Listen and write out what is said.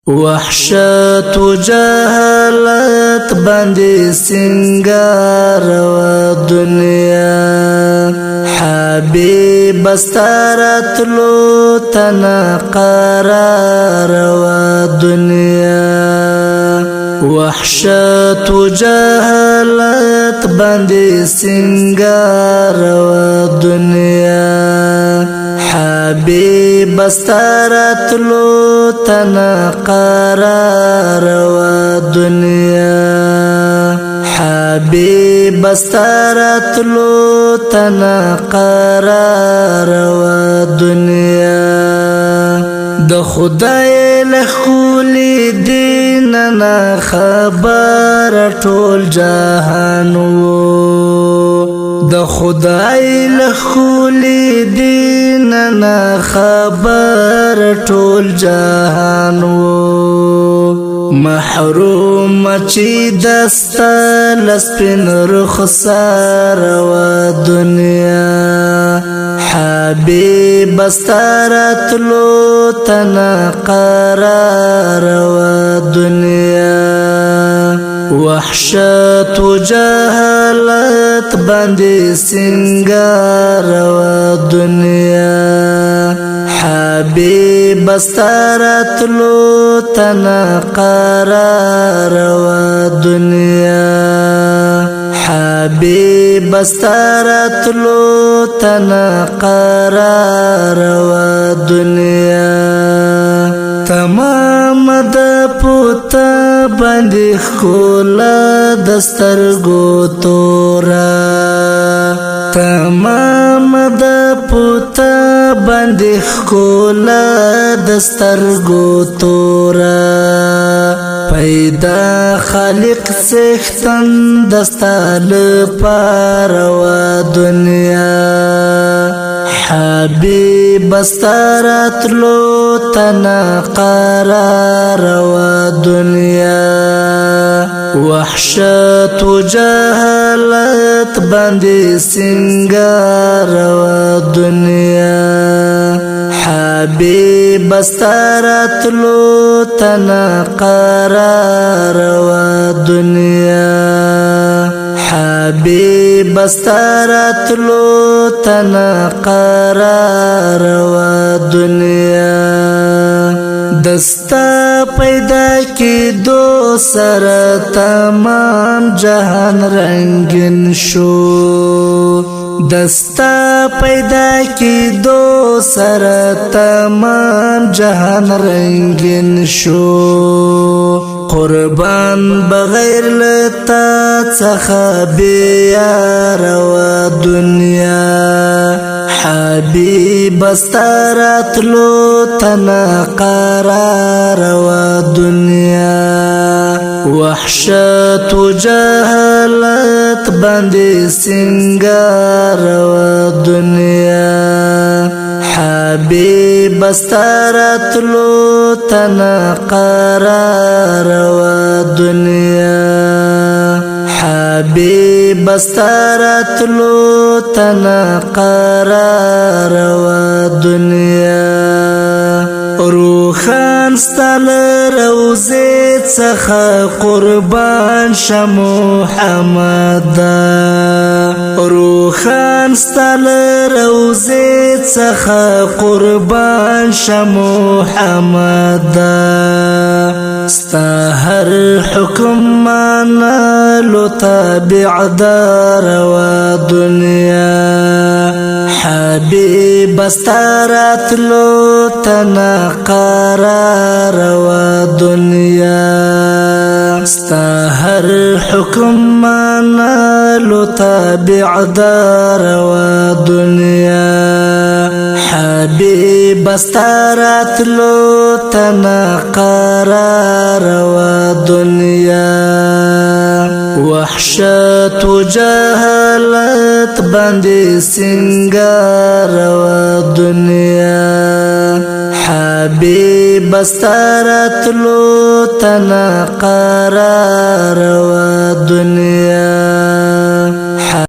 وحشت و جهالت باندې سنگار و دنیا، حبیب استراتلو تنا قرار و دنیا. وحشت و جهالت باندې سنگار و دنیا، حبیب استراتلو تنا قرار و دنیا. حبیب استراتلو تنا قرار و دنیا. د خدای له خولي دین نه خبر ټول جهان وو، د خدای له خولي دین نه خبر ټول جهان وو. محروم چې دستا لسپن رخسار و دنیا، حبیب استراتلو تنا قرار و دنیا. وحشت و جهالت باندې سنگار و دنیا، حبیب استراتلو تنا قرار و دنیا. حبیب استراتلو تنا قرار و دنیا. تمام د پوتا باندې خلا دسترګو تورا، تمام د پوتا باندې خلا دسترګو تورا. پیدا خالق څښتن دستال پار و دنیا، حبیب استراتلو تنا قرار و دنیا. وحشت و جهالت باندې سنگار و دنیا، حبیب استراتلو تنا قرار و دنیا. حبیب استراتلو تنا قرار و دنیا. دستا پیدا کی دو سر تمام جهان رنگین شو، دستا پیدا کی دو سر تمام جهان رنگین شو. قربان بغیر لتا څخه بیا رو دنیا، حبیب استراتلو تنا قرار و دنیا. وحشت و جهالت باندې سنگار و دنیا، حبیب استراتلو تنا قرار و دنیا. حبیب استراتلو تنا قرار و دنیا. روخان ستل روزه څخه قربان شه محمد، روخان ستل روزه څخه قربان شه محمد. ستا هر حکم منلو تابعدار و دنیا، حبیب استراتلو تنا قرار و دنیا. ستا هر حکم منلو تابعدار و دنیا، حبیب استراتلو تنا قرار و دنیا. وحشت و جهالت باندې سنگار و دنیا، حبیب استراتلو تنا قرار و دنیا.